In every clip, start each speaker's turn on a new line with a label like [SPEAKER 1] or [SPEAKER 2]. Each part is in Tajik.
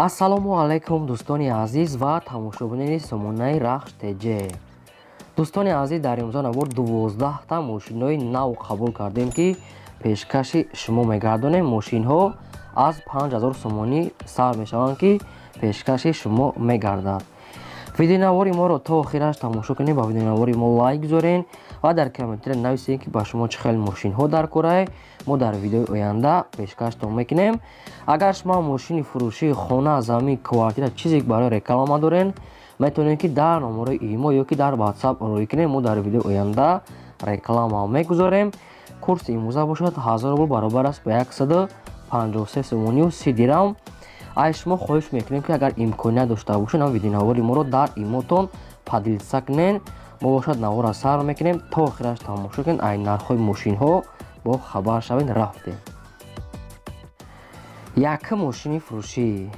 [SPEAKER 1] Ассалому алайкум, дӯстони азиз ва тамошобинони сомонаи Рахш ТЖ. Дӯстони азиз, дар имрӯза навор 12та мошинҳои нав қабул кардем, ки пешкаши шумо мегардонем. Мошинҳо аз 5000 сомонӣ сар мешаванд, ки пешкаши шумо мегардад. Видеонавори моро то охираш тамошо кунед, ба видеонавори мо лайк гузорен ва дар комментария нависед, ки ба шумо чӣ хел мошинҳо дар корае. Мо дар видеои оянда пешкаштон мекунем. Агар шумо мошини фурӯшии хона, замин, квартира, чизе барои реклама дорен, метавонед, ки дар номерои имо ё ки дар WhatsApp рӯй кунед. Мо дар видеои оянда реклама мегузорем. Курси имрӯза бошад 1000 рубл баробар аст ба 153 сомонию 30 дирам. Ай шумо хоҳиш мекунем, ки агар имконият дошта бошед, ам видеонавори моро дар имотон поделиться кунед. Мо бошад навора сар мекунем, то охираш тамошо кунед, ай нархҳои мошинҳо бо хабар шавед. Рафтем. Якум мошини фурӯшӣ.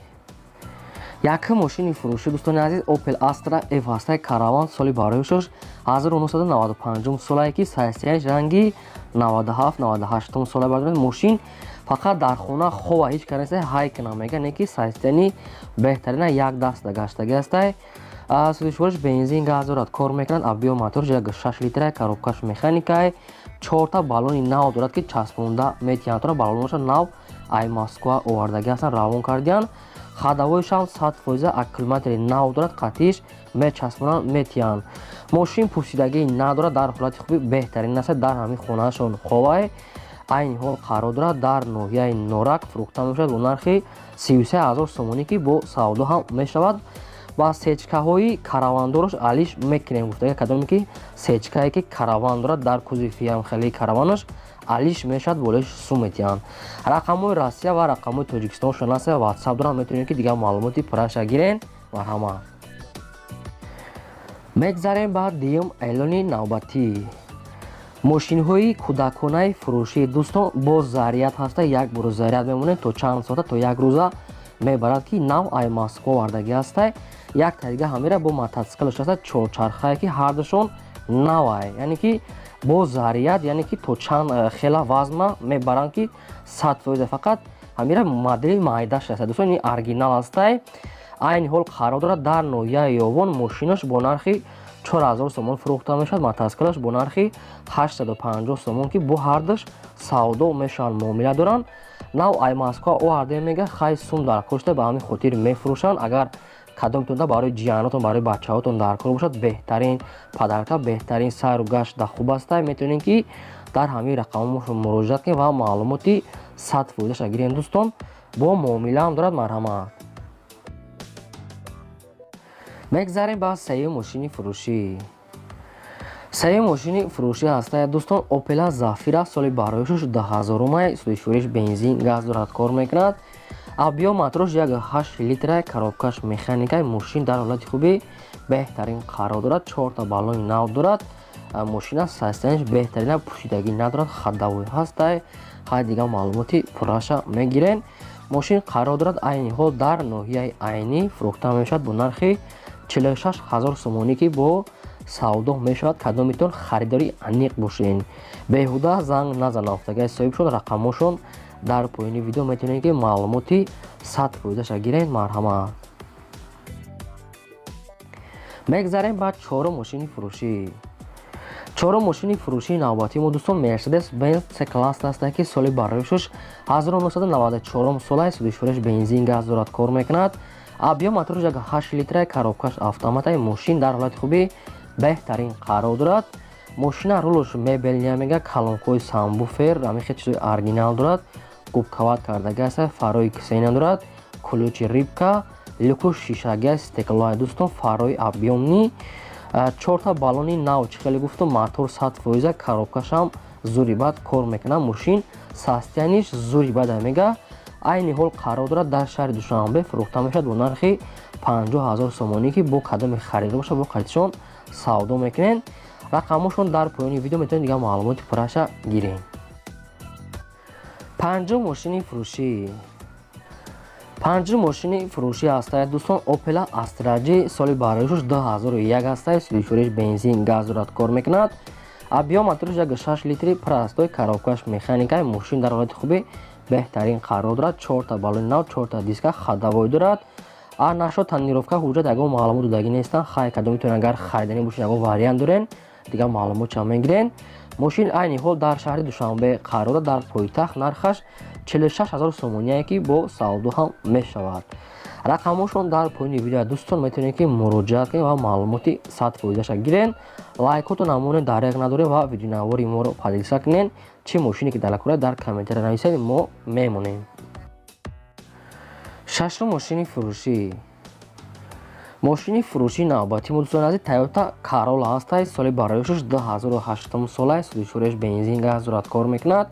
[SPEAKER 1] Якум мошини фурӯшӣ, дӯстони азиз, Opel Astra F ҳастаи Караван, соли бароишош 1995 солае, ки состояниш ранги 97 98 сола бардорад. Мошин фақат дар хона хова, ҳеҷ кар неста, ҳай кунам мега, не ки состояни беҳтарина, як даста гаштагӣ ҳастай. Сӯзишвориш бензин, газ дорад, кор мекунад. Объём моторш 1,6 литра, коробкаш механикай, чорта баллони нав дорад, ки часпонда метиҳанд. Баллоноша нав ай Москва овардагӣ ҳастанд, равон кардиянд. Ходовойшам 100%, аккумулятори нав дорад, қатиш мечаспонанд, метиҳанд. Мошин пӯсидагӣ надорад, дар ҳолати хуби беҳтарин аст, дар ҳамин хонаашон ховай. Айни ҳол қарор дорад дар ноҳияи Норак, фурӯхта мешавад бо нархи 33 000 сомонӣ, ки бо савдо ҳам мешавад. Ва сечкаҳои каравандорош алиш мекунем гуфтага, кадоме ки сечкае ки караван дорад дар кузови, хеле караванаш алиш мешавад, болоиш сум метиҳанд. Рақамҳои Россия ва рақамҳои Тоҷикистон шонаста, WhatsApp дорам, метавонед, ки дигар маълумоти пурраша гирен. Марҳамат. Мегзарем ба дуюм эълони навбатӣ. Мошинҳои кӯдаконаи фурӯшӣ, дӯстон, бо заряд ҳаста, як бор заряд мемонед, то чанд соата, то як рӯза мебарад, ки нав ай Москва овардагӣ ҳастай. Як тарига ҳамира бо мотоциклаш ҳаста, чорчархае, ки ҳардушон навай, яъне ки бо заряд, яъне ки то чанд хела вазма мебаранд, ки 100%. Фақат ҳамира модели майдаш аст, дӯстон, ин оригинал ҳастай. Айни ҳол қарор дорад дар ноҳияи Ёвон. Мошинаш бо нархи 4000 сомон фурӯхта мешавад, мотоциклаш бо нархи 850 сомон, ки бо ҳардуш савдо мешаванд, муомила доранд. Нав ай Москва оварде мега, хай сум дар кор шуда, ба ҳамин хотир мефурӯшанд. Агар кадомтонда барои ҷиянотон, барои бачаҳотон дар кор бошад, беҳтарин подарка, беҳтарин сайру гашт да хуб ҳастай. Метавонед, ки дар ҳамин рақамҳо муроҷиат кунед ва маълумоти 100%аша гирем. Дӯстон, бо муомилаам дорад. Марҳамат. Мегзарем ба сеюм мошини фурӯшӣ. Сеюм мошини фурӯшӣ ҳастая, дӯстон, Опел Зафира, соли бароишош 2000-умай, сӯзишвориш бензин, газ дорад, кор мекунад. Объём моторош 1,8 литра, коробкаш механикай. Мошин дар ҳолати хуби беҳтарин қарор дорад, чорта баллони нав дорад. Мошина состояниш беҳтарина, пӯшидагӣ надорад, ходовой ҳастай. Хай, дигар маълумоти пурраша мегирен. Мошин қарор дорад айни ҳол дар ноҳияи Айнӣ, фурӯхта мешавад бо нархи 46 000 сомонӣ, ки бо савдо мешавад. Кадомитон харидори аниқ бошен, беҳуда занг назананд гуфтагай соҳибшон. Рақамҳошон дар поёни видео, метавонед, ки маълумоти 100%аша гирен. Марҳамат. Мегзарем ба чорум мошини фурӯшӣ. Чорум мошини фурӯшии навбатии мо, дӯстон, Мерседес Бенз С класс аст, ки соли бароишош 1994 солай, сӯзишвориш бензин, газ дорад, кор мекунад. Объём мотораш 1,8 литра, коробкаш автоматай. Мошин дар ҳолати хуби беҳтарин қарор дорад. Мошина рулош мебельная мега, колонкаҳои сабвуфер, ҳамин хел чизои оригинал дорад, губковать кардагӣ аст, фарои ксенон дорад, ключи рыбка, люку шишагӣ, стеклои, дӯстон, фарои объёмный, чорта баллони нав, чӣ хеле гуфтум, мотор 100%, коробкашам зури бад кор мекунад. Мошин состояниш зури бада мега. Айни ҳол қарор дорад дар шаҳри Душанбе, фурӯхта мешавад бо нархи 50 000 сомонӣ, ки бо кадоме харидор бошад, бо қайтишон савдо мекунед. Рақамҳошон дар поёни видео, метавонед дигар маълумоти пурраша гирем. Панҷум мошини фурӯшӣ. Панҷум мошини фурӯшӣ ҳастая, дӯстон, Опел Астра Ҷ, соли бароишош 2001 ҳастая, сӯзишвориш бензин, газ дорад, кор мекунад. Объём мотораш 1,6 литри, простой, коробкаш механикай. Мошин дар ҳолати хуби Беҳтарин қарор дорад, чорта балони нав, чорта диска, ходовой дорад. А нашо тонировка ҳуҷҷат ягон маълумот додагӣ нестанд. Хай, кадомитон агар хариданӣ бошед, ягон вариант дорен, дигар маълумотча мегирен. Мошин айни ҳол дар шаҳри Душанбе қарор дорад, дар пойтахт. Нархаш 46 ҳазор сомоние, ки бо савдо ҳам мешавад. Рақамҳошон дар поёни видео, дӯстон, метавонед, ки муроҷиат кунед ва маълумоти 100%-аша гирен. Лайкотон намонед, дареғ надоред ва видеонавори моро поделиться кунед. Чӣ мошине ки дар дар комментария нависед, мо мемонем. Шашум мошини фурӯшӣ. Мошини фурӯшии навбатӣ мо, дӯстони азиз, Тойота Карола ҳастай. Соли бароишаш 2008 солай, сӯзишвориаш бензин, газ дорад, кор мекунад.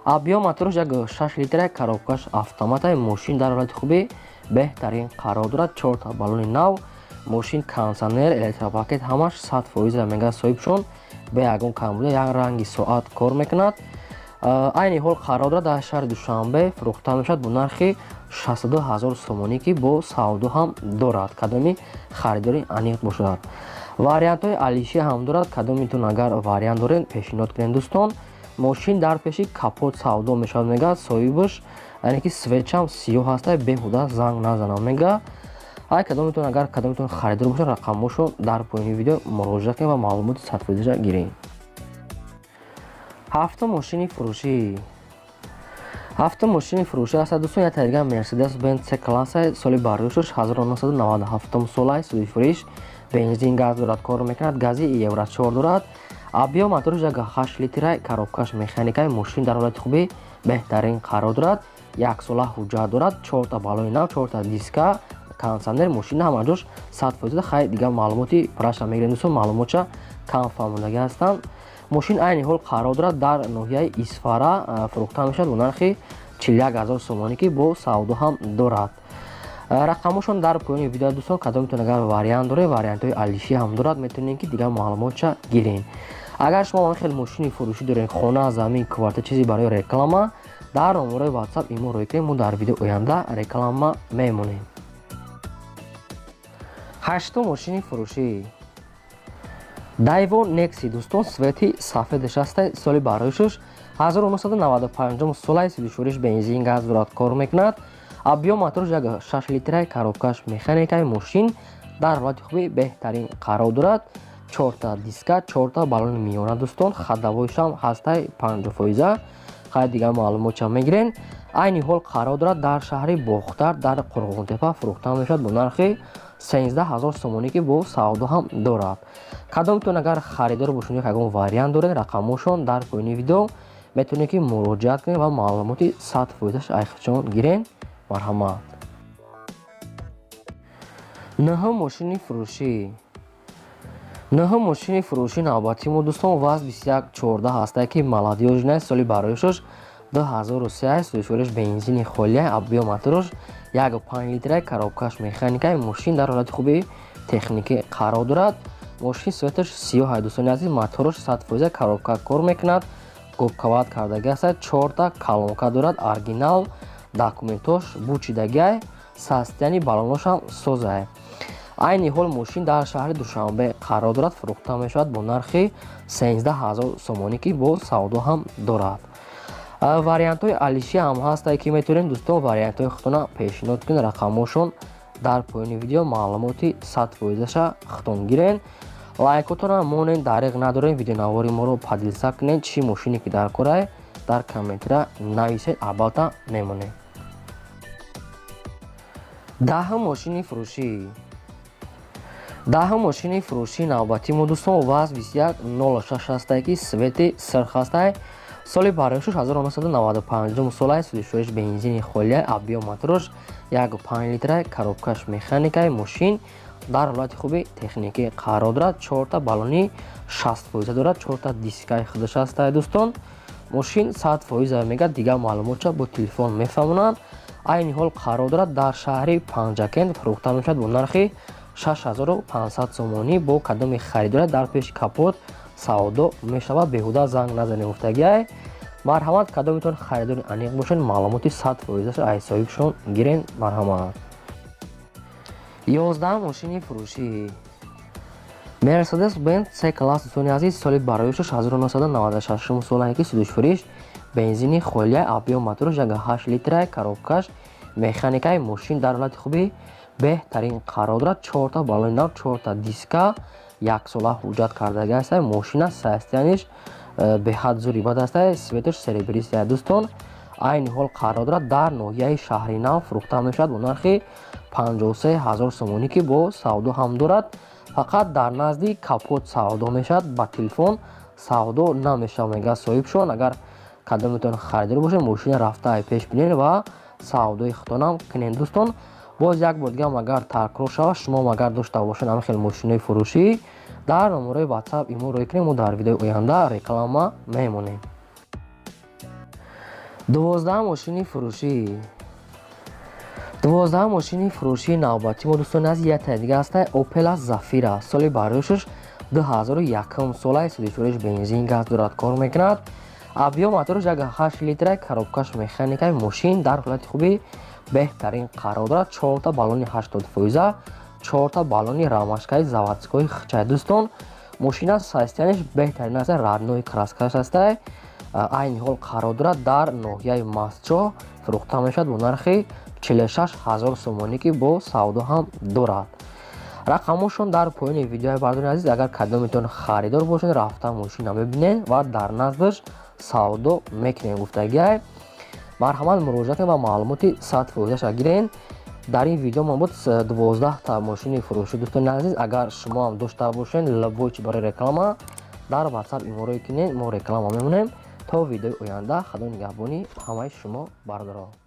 [SPEAKER 1] Объём мотораш 1,6 литра, коробкаш автоматай. Мошин дар ҳолати хуби беҳтарин қарор дорад, чорта балони нав, мошин кондитсионер, электропакет ҳамаш 100%, мега соҳибшон, бе ягон камбуда, як ранги соат кор мекунад. Айни ҳол қарор дорад дар шаҳри Душанбе, фурӯхта мешавад бо нархи 62 ҳазор сомонӣ, ки бо савдо ҳам дорад. Кадоми харидори аниқ бошад, вариантҳои алиши ҳам дорад. Кадомитон агар вариант доред, пешниҳод кунед, дӯстон. Мошин дар пеши капот савдо мешавад, мега соҳибаш, яъне ки свечам сиёҳ ҳаста, беҳуда занг назанам, мега. Ай кадомитон агар кадомитон харидор бошад, рақамҳошо дар поёни видео, муроҷиат кунед ва маълумоти 100%-аша гиред. Ҳафтум мошини фурӯшӣ. Ҳафтум мошини фурӯшӣ аст, дӯстон, як дигар Мерседес Бенз С класса, соли бароишаш 1997 солай, сӯзишвориш бензин, газ дорад, кор мекунад, гази Евро 4 дорад. Объём мотораш 1,8 литра, коробкаш механикаи. Мошин дар ҳолати хуби беҳтарин қарор дорад, яксола ҳуҷҷат дорад, чорта балони нав, чорта диска, кондитсионер, мошина ҳама ҷош 100%. Хай, дигар маълумоти праша мегирем, дӯстон, маълумотша кам фаҳмондагӣ ҳастанд. Мошин айни ҳол қарор дорад дар ноҳияи Исфара, фурӯхта мешавад бо нархи 41 ҳазор сомонӣ, ки бо савдо ҳам дорад. Рақамҳошон дар поёни видео, дӯстон. Кадомитон агар вариант доред, вариантҳои алишӣ ҳам дорад, метавонед, ки дигар маълумотша гиред. Агар шумо ҳамин хел мошини фурӯшӣ доред, хона, замин, квартира, чизе барои реклама, дар номерои Ватсап имо рӯй кунед, мо дар видео оянда реклама мемонем. Ҳаштум мошини фурӯшӣ. Дайво Некси, дӯстон, цвети сафедаш ҳаста, соли бароишаш 1995 солай, сӯзишвориш бензин, газ дорад, кор мекунад. Объём мотораш 1,6 литра, коробкаш механикаи. Мошин дар ҳолати хуби беҳтарин қарор дорад, чорта диска, чорта балони миёна, дӯстон, ходовойшам ҳастай 50%. Хай, дигар маълумотча мегирен. Айни ҳол қарор дорад дар шаҳри Бохтар, дар Қурғонтепа, фурӯхта мешавад бо нархи 13 ҳазор сомонӣ, ки бо савдо ҳам дорад. Кадомтон агар харидор бошед, ягон вариант доред, рақамҳошон дар поёни видео, метавонед, ки муроҷиат кунед ва маълумоти 100%-аш айхчон гирен. Марҳамат. Нӯҳум мошини фурӯшӣ. Нӯҳум мошини фурӯшӣ навбатии мо, дӯстон, ВАЗ 2114 ҳастае, ки молодёжный, соли бароишаш 2003, сӯзишвориш бензини холия, объём мотораш 1,5 литра, коробкаш механикаи. Мошин дар ҳолати хуби техникӣ қарор дорад. Мошин цветаш сиёҳ, дӯстони азиз, мотораш 100%, коробка кор мекунад, губковать кардагӣ аст, чорта колонка дорад, оригинал документош бучидагиай, состояние балоношам созай. Айни ҳол мошин дар шаҳри Душанбе қарор дорад, фурӯхта мешавад бо нархи 13 ҳазор сомонӣ, ки бо савдо ҳам дорад. Вариантҳои алиши ҳам ҳастае, ки метавонем, дӯстон, вариантҳои худтона пешниҳод кунед. Рақамҳошон дар поёни видео, маълумоти 100%-аша худтон гирен. Лайкотона монен, дареғ надорем, видеонавори моро поделиться кунед. Чӣ мошине ки дар корае, дар комментария нависед, албатта мемонем. Даҳум мошини фурӯшӣ. Даҳум мошини фурӯшии навбатии мо, дӯстон, ВАЗ 2106 ҳастае, ки цвети сирх ҳастае, соли бароишаш 1995 солае, сӯзишвориш бензини холия, объём мотораш 1,5 литра, коробкаш механикаи. Мошин дар ҳолати хуби техникӣ қарор дорад, чорта балони 60% дорад, чорта дискаи худаш ҳастае, дӯстон. Мошин 100% мегӯяд, дигар маълумотша бо телефон мефаҳмонанд. Айни ҳол қарор дорад дар шаҳри Панҷакент, фурӯхта мешавад бо нархи 6500 сомонӣ. Бо кадоми харидора дар пеши капот савдо мешавад, беҳуда занг назанед, гуфтагиай. Марҳамат, кадомитон харидори аниқ бошед, маълумоти 100%-аш аз соҳибшон гирен. Марҳамат. 11-ам мошини фурӯшӣ. Мерседес Бенз С класс, дӯстони азиз, соли бароишаш 1996 солае, ки сӯзишвориш Бензини холия, объём мотораш 1,8 литрай, коробкаш механикаи. Мошин дар ҳолати хуби беҳтарин қарор дорад. Чорта балони нав, чорта диска, яксола ҳуҷҷат кардагӣ аста. Мошина состояниш беҳад зури бад аста, цветаш серебристая. Дӯстон, айни ҳол қарор дорад дар ноҳияи Шаҳри Нав, фурӯхта мешавад бо нархи 53 ҳазор сомонӣ, ки бо савдо ҳам дорад. Фақат дар назди капот савдо мешавад, ба телефон савдо намешавад, мегӯяд соҳибшон. Агар кадометон харидор бошед, мошина рафта пеш бинед ва савдои худтонам кунед. Дӯстон, боз як бор дигам агар такрор шавад, шумо агар дошта бошед ҳамин хел мошинои фурӯшӣ, дар номерои WhatsApp имо рӯй кунем, мо дар видеои оянда реклама мемонем. 12 мошини фурӯшӣ. 12 мошини фурӯшии навбатӣ мо, дӯстони азиз, якта дига аста, Opel Zafira, соли бароишаш 2001 солаи, сӯзишвориш бензин, газ дорад, кор мекунад. Объём мотораш 1,8 литра, коробкаш механикаи. Мошин дар ҳолати хуби беҳтарин қарор дорад. Чорта баллони 80%, чорта баллони рамашкаи заводской хчай. Дӯстон, мошина состояниш беҳтарин аст, родной краскаш аста. Айни ҳол қарор дорад дар ноҳияи Мастчоҳ, фурӯхта мешавад бо нархи 46 ҳазор сомонӣ, ки бо савдо ҳам дорад. Рақамошон дар поёни видеои, бардони азиз. Агар кадометон харидор бошед, рафта мошина мебинед ва дар наздаш савдо мекунем гуфтагиай. Марҳамат, муроҷиат кунед ва маълумоти 100%аша гирен. Дар ин видео мо буд 12та мошини фурӯшӣ. Дӯстони азиз, агар шумо ҳам дошта бошед любой чи барои реклама, дар WhatsApp иморо кунед, мо реклама мемонем. То видеои оянда, худо нигаҳбони ҳамаи шумо, бародарон.